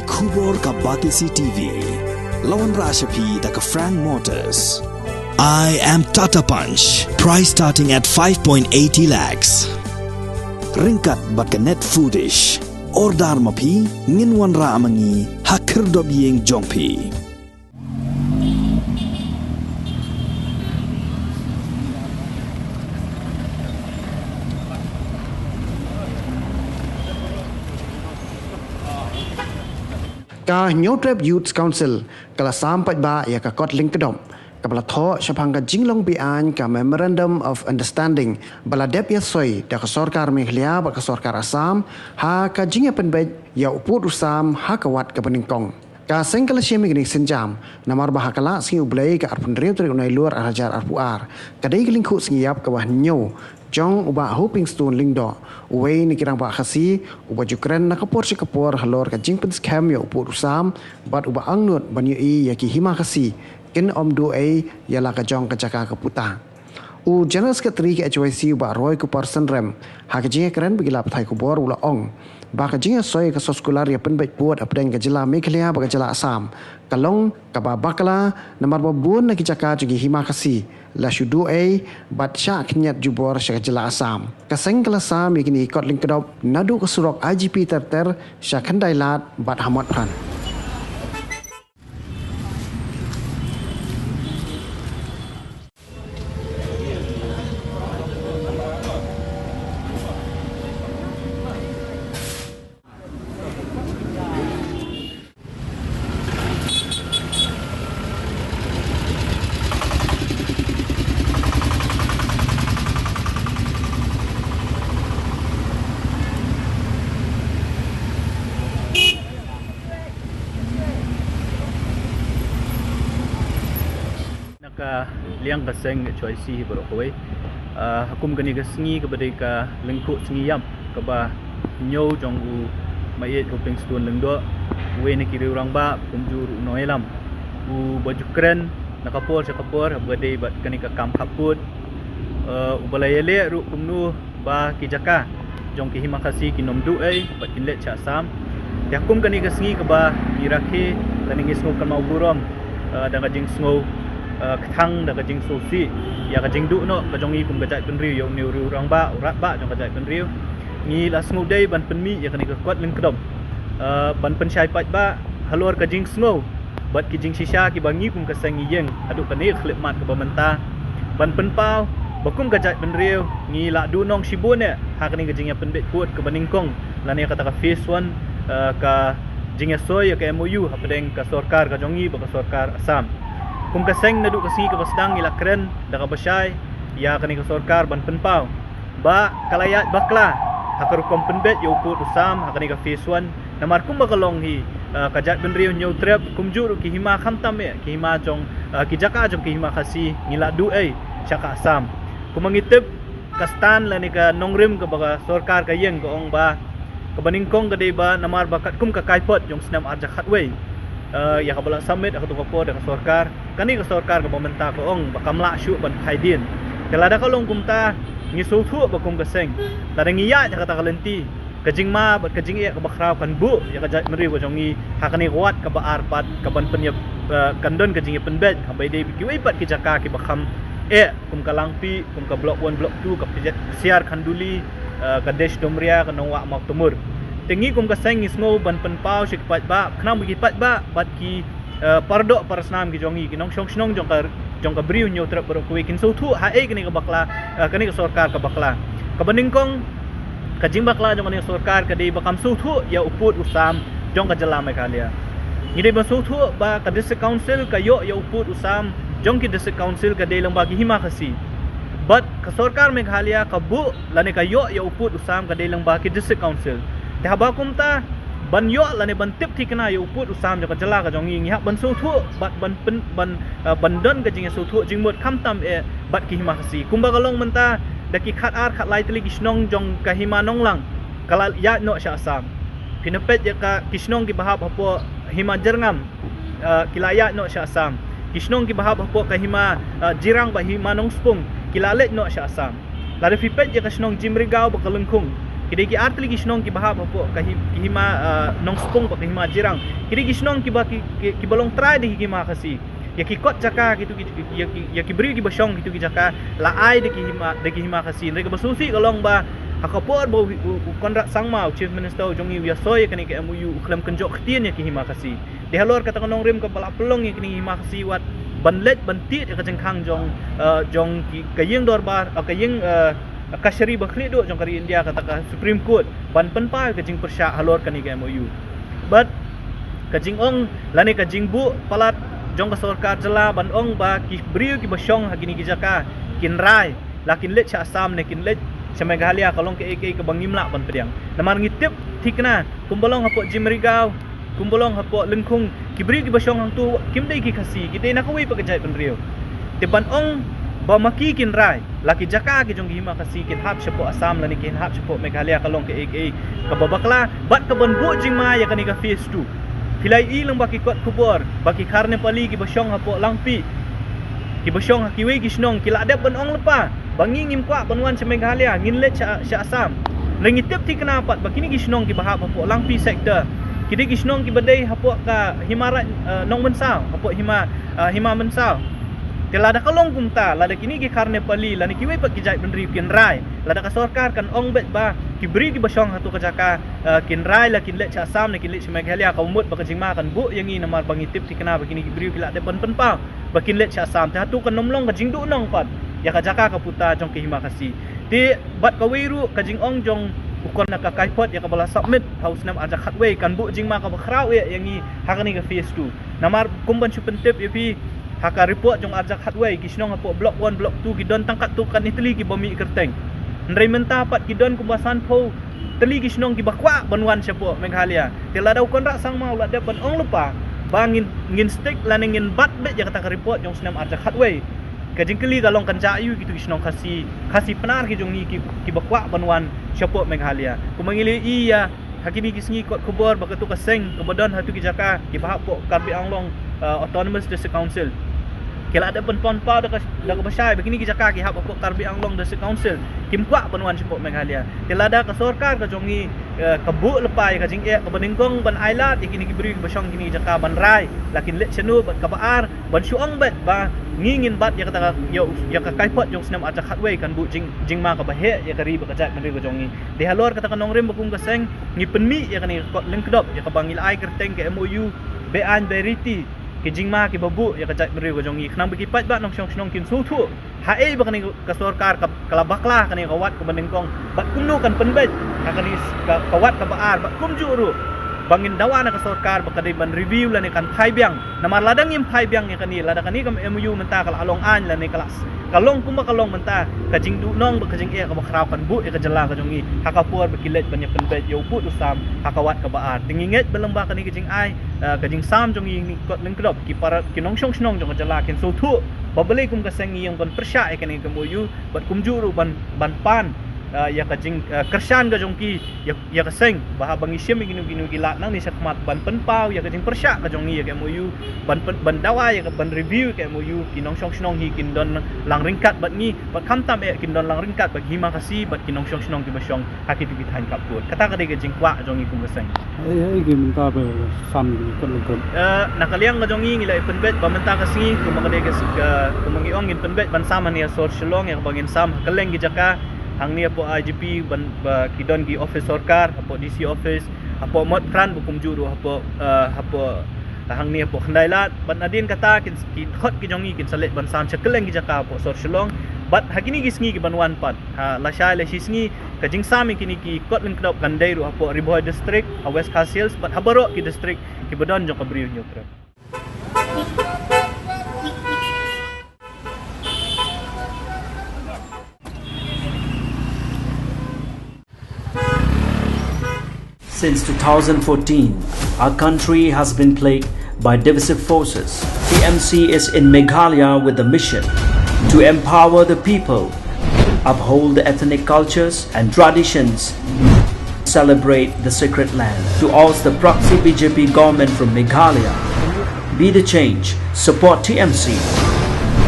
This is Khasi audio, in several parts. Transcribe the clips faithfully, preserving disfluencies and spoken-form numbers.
Khubor ka Batesi T V. La wanrah sha phi da ka Frank Motors. I am Tata Punch. Price starting at five point eighty lakhs. Ryngkat bad ka Net Foodish. Order ma phi, ngin wanrah ma ngi ha khyrdop ïing jong phi. Ka Hynñiewtrep Youth Council ka la sam paidbah ïa ka kot lyngkdop kaba la thoh shaphang ka jinglong beaiñ ka Memorandum of Understanding ba la dep ïa soi da ka sorkar Meghalaya bad ka sorkar Assam ha ka jingïapynbeit ïa u pud u sam ha ka wat kaba nyngkong. Ka seng ka la shim ïa kane ka sienjam namar ba ha ka lad sngi U Blei ka arphew hynriew tarik u Nailur arhajar arphew ar ka dei ka lyngkhuh sngi ïap kaba hynñiew jong u Bah Hopingstone Lyngdoh, uwei na ki rangbah Khasi uba ju kren na ka por sha ka por halor ka jingpynskhem ïa u pud u sam bad uba angnud ban ïohi ïa ki hima Khasi kin ym duh ei ïa la ka jong ka jaka ka puta. U General Secretary ka H Y C u Bah Roy Cooper Synrem ha ka jingïakren bad ki lad pathai khubor u la ong ba ka jingïasoi ka soskular ïapynbeit pud hapdeng ka jylla Meghalaya bad ka jylla Assam ka long kaba bakla namar ba bun na ki jaka jong ki hima Khasi la shu duh ei bad shah khynñiat jubor sha ka jylla Assam. Ka seng ka la sam ïa kine ki kot lyngkdop naduh ka surok I G P ter ter sha Khyndailad bad ha Motphran. Na ka liang ka seng H Y C hi baroh kawei. Ah, ha kum kane ka sngi kaba dei ka lyngkhuh sngi ïap kaba hynñiew jong u Maieit Hopingstone Lyngdoh, uwei na ki riew rangbah, kumjuh ruh u nongïalam uba ju kren na ka por sha ka por haba dei bad kane ka kam khap pud, eh, uba la ïaleh ruh kumno ba ki jaka jong ki hima Khasi kin ym duh ei bad kin leit sha Assam. Te ha kum kane ka sngi kaba ngi rakhe, kane ngi sngewkynmaw burom, eh, da ka jingsngew, eh, kthang, da ka jingsngewsih ïa ka jingduh noh ka jong ngi kum ka jaitbynriew ïa une u riew rangbah, u radbah jong ka jaitbynriew. Ngi la sngewdei ban pynmih ïa kane ka kot lyngkdop, eh, ban pynshai paidbah halor ka jingsngew bad ki jingshisha kiba ngi kum ka seng ngi ïeng haduh kane ka khyllipmat kaba mynta, ban pynpaw ba kum ka jaitbynriew ngi la duh nong shibun eh ha kane ka jingïapynbeit pud kaba nyngkong lane kata ka phase one, eh, ka jingïasoi ïa ka M O U hapdeng ka sorkar ka jong ngi bad ka sorkar Assam. Kum ka seng naduh ka sngi kaba sdang ngi la kren da kaba shai ïa kane ka sorkar ban pynpaw ba ka la ïaid bakla ha ka rukom pynbeit ïa u pud u sam ha kane ka phase one. Namar kumba ka long hi, eh, ka jaitbynriew Hynñiewtrep kumjuh ruh ki hima khamtam eh, ki hima jong, eh, ki jaka jong ki hima Khasi ngi la duh ei sha ka Assam. Kumba ngi tip ka stand lane ka nongrim kaba ka sorkar ka ïeng ka ong ba kaba nyngkong ka dei ba namar ba katkum ka kaipot jong u snem arhajar khatwei, eh, ïa kaba la submit ha kato ka por da ka sorkar. Kane ka sorkar kaba mynta ka ong ba kam lah shuh ban phai dien. Te lada ka long kumta ngi sngewthuh ba kum ka seng lada ngi ïaid ha kata ka lynti, ka jingma bad ka jingeh kaba khraw kan buh ïa ka jaitbynriew ka jong ngi ha kane ka wat kaba ar pat kaban pynïap, eh, kan don ka jingïapynbeit haba ïadei bad kiwei pat ki jaka kiba kham eh kum ka Langpih, kum ka Block One, Block Two, ka Psiar Khanduli, eh, ka Desh Doomreah, ka Nongwah Mawtamur. Te ngi kum ka seng ngi sngew ban pynpaw sha ki paidbah, khnang ba ki paidbah bad ki, eh, paradoh parasnam ki jong ngi, ki nongshong shnong jong ka, jong ka Bri u Hynñiewtrep baroh kawei kin sngewthuh haei kane ka bakla, eh, kane ka sorkar ka bakla. Kaba nyngkong, ka jingbakla jong kane ka sorkar ka dei ba kam sngewthuh ïa u pud u sam jong ka jylla Meghalaya. Ngi dei ban sngewthuh ba ka District Council ka ïoh ïa u pud u sam jong ki District Council ka dei lyngba ki hima Khasi. Bad ka sorkar Meghalaya ka buh lane ka ïoh ïa u pud u sam ka dei lyngba ki District Council. Te haba kumta ban ïoh lane ban tip thikna ïa u pud u sam jong ka jylla ka jong ngi, ngi hap ban sngewthuh bad ban pyn-, ban, eh, ban don ka jingïasngewthuh jingmut khamtam eh bad ki hima Khasi. Kumba ka long mynta da ki khatar khatlai tylli ki shnong jong ka hima Nonglang ka la ïaid noh sha Assam. Phin ïa peit ïa ka ki shnong kiba hap hapoh hima Jyrngam, eh, ki la ïaid noh sha Assam. Ki shnong kiba hap hapoh ka hima, eh, Jirang bad hima Nongspung ki la leit noh sha Assam. Lada phi peit ïa ka shnong Jymrigaw bad ka Lyngkhung, Ki dei ki artylli ki shnong kiba hap hapoh ka hi-, ki hima, ah, Nongspung bad ka hima Jirang. Ki dei ki shnong kiba ki, ki, kiba long trai da ki hima Khasi. Ïa ki kot jaka kito ki, ïa ki, ïa ki briew kiba shong kito ki jaka la ai da ki hima, da ki hima Khasi. Hynrei kaba sngewsih ka long ba ha ka por ba u, u, u Conrad Sangma, u Chief Minister u jong ngi, u ïasoi ïa kane ka M O U, u khlem kynjoh ktien ïa ki hima Khasi. Te halor kata ka nongrim kaba la pynlong ïa kine ki hima Khasi wat ban leit ban tied ïa ka jingkhang jong, eh, jong ki, ka ïing dorbar, eh, ka ïing, eh, kashari ba khlieh duh jong ka ri India, kata ka Supreme Court, ban pynpaw ïa ka jingpyrshah halor kane ka M O U. Bad ka jingong lane ka jingbuh palat jong ka sorkar jylla ban ong ba ki briew kiba shong ha kine ki jaka kin rai, la kin leit sha Assam ne kin leit sha Meghalaya, ka long kaei kaei kaba ngim lah ban pdiang. Namar ngi tip thikna kumba long hapoh Jim Merigaw, kumba long hapoh Lyngkhung, ki briew kiba shong hangto kim dei ki Khasi, ki dei na kawei pat ka jaitbynriew. Te ban ong ba ma ki kin rai, la ki jaka ki jong ki hima Khasi kin hap shapoh Assam lane kin hap shapoh Meghalaya, ka long kaei kaei kaba bakla bad kaban buh jingma ïa kane ka phase two. Phi la ïohi lyngba ki kot khubor ba ki khar Nepali kiba shong hapoh Langpih, kiba shong ha kiwei ki shnong, ki la dep ban ong lypa ba ngi ngim kwah ban wan sha Meghalaya, ngin leit sha, sha Assam. Hynrei ngi tip thikna pat ba kine ki shnong kiba hap hapoh Langpih sector, ki dei ki shnong kiba dei hapoh ka hima Raij, eh, Nongmynsaw, hapoh hima, eh, hima Mynsaw. Te lada ka long kumta, lada kine ki khar Nepali lane kiwei pat ki jaitbynriew kin rai, lada ka sorkar kan ong beit ba ki briew kiba shong hato ka jaka, eh, kin rai la kin leit sha Assam ne kin leit sha Meghalaya, ka mut ba ka jingma kan buh ïa ngi, namar ba ngi tip thikna ba kine ki briew ki la dep ban pynpaw ba kin leit sha Assam. Te hato kan ym long ka jingduhnong pat ïa ka jaka ka puta jong ka hima Khasi. Te bad kawei ruh ka jingong jong u Conrad Sangma ïa kaba la submit ha u snem arhajar khatwei kan buh jingma kaba khraw eh ïa ngi ha kane ka phase two. Namar kum ban shu pyntip ïa phi, ha ka report jong arhajar khatwei, ki shnong hapoh Block One, Block Two ki don tang katto katne tylli kiba mih kyrteng. Hynrei mynta pat ki don kumba sanphew tylli ki shnong kiba kwah ban wan shapoh Meghalaya. Te lada u Conrad Sangma u la dep ban ong lypa ba ngin, ngin stick lane ngin bat beit ïa kata ka report jong u snem arhajar khatwei, ka jingkylli ka long kan jia aiu kito ki shnong Khasi, Khasi Pnar ki jong ngi ki, kiba kwah ban wan shapoh Meghalaya. Kumba ngi la ïohi ïa ha kine ki sngi kot khubor ba kato ka seng kaba don hato ki jaka kiba hap hapoh Karbi Anglong, eh, Autonomous District Council, ki la dep ban pynpaw da ka, da kaba shai ba kine ki jaka ki hap hapoh Karbi Anglong District Council, kim kwah ban wan shapoh Meghalaya. Te lada ka sorkar ka jong ngi, eh, ka buh lypa ïa ka jingeh kaba nyngkong ban ailad ïa kine ki briew kiba shong kine ki jaka ban rai la kin leit shano, bad kaba ar ban shu ong beit ba ngi ngin bat ïa kata ka, ïa, ïa ka kaipot jong u snem arhajar khatwei kan buh jing, jingma kaba heh ïa ka ri bad ka jaitbynriew ka jong ngi. Te halor kata ka nongrim ba kum ka seng ngi pynmih ïa kane ka kot lyngkdop ïa kaba ngi la ai kyrteng ka M O U Beaiñ Beriti, ki jingma kiba buh ïa ka jaitbynriew ka jong ngi, khnang ba ki paidbah nongshong shnong kin sngewthuh haei ba kane ka sorkar ka, ka la bakla kane ka wat kaba nyngkong, bad kumno kan pynbeit ha kane ka, ka wat kaba ar, bad kumjuh ruh ba ngin dawa na ka sorkar ba ka dei ban review lane kan phai biang. Namar lada ngim phai biang ïa kane, lada kane ka M O U mynta ka la long aiñ lane ka la, ka long kumba ka long mynta, ka jingduhnong bad ka jingeh kaba khraw kan buh ïa ka jylla ka jong ngi ha ka por ba ki leit ban ïa pynbeit ïa u pud u sam ha ka wat kaba ar. Te ngi ngeit ba lyngba kane ka jingai, eh, ka jingsam jong ngi, ngi kot lyngkdop, ki para, ki nongshong shnong jong ka jylla kin sngewthuh ba balei kum ka seng ngi ïeng ban pyrshah ïa kane ka M O U, bad kumjuh ruh ban, ban pan, eh, ïa ka jing, eh, kyrshan ka jong ki ïa, ïa ka seng, ba haba ngi shim ïa kino kino ki lad nangne shakhmat ban pynpaw ïa ka jingpyrshah ka jong ngi ïa ka M O U, ban pyn, ban dawa ïa ka, ban review ïa ka M O U, ki nongshong shnong hi kin don lang ryngkat bad ngi, bad khamtam eh kin don lang ryngkat bad ki hima Khasi bad ki nongshong shnong kiba shong ha kito ki thaiñ khappud. Kata ka dei ka jingkwah jong ngi kum ka seng. Ei, ei, ki mynta ba sam ki kot lyngkdop. Eh, na ka liang ka jong ngi ngi la pynbeit ba mynta ka sngi, kumba ka dei ka, ka, kumba ngi ong, ngin pynbeit ban sam hangne ha sor Shillong, ïa kaba ngin sam ha kylleng ki jaka, hangne hapoh I G P, ban, ba ki don ki office sorkar, hapoh D C office, hapoh Motphran, bad kumjuh ruh hapoh, eh, hapoh, hangne hapoh Khyndailad, bad nadien kata kin, ki khot ki jong ngi kin sa leit ban sam sha kylleng ki jaka hapoh sor Shillong, bad ha kine ki sngi kiban wan pat, ha lashai lashisngi, ka jingsam ïa kine ki kot lyngkdop kan dei ruh hapoh Ri Bhoi District, ha West Khasi Hills, bad ha baroh ki district kiba don jong ka Bri u Hynñiewtrep. Since two thousand fourteen, our country has been plagued by divisive forces. T M C is in Meghalaya with a mission to empower the people, uphold the ethnic cultures and traditions, celebrate the sacred land. To oust the proxy B J P government from Meghalaya, be the change, support T M C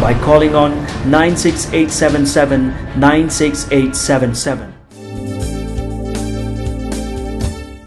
by calling on nine six eight seven seven nine six eight seven seven.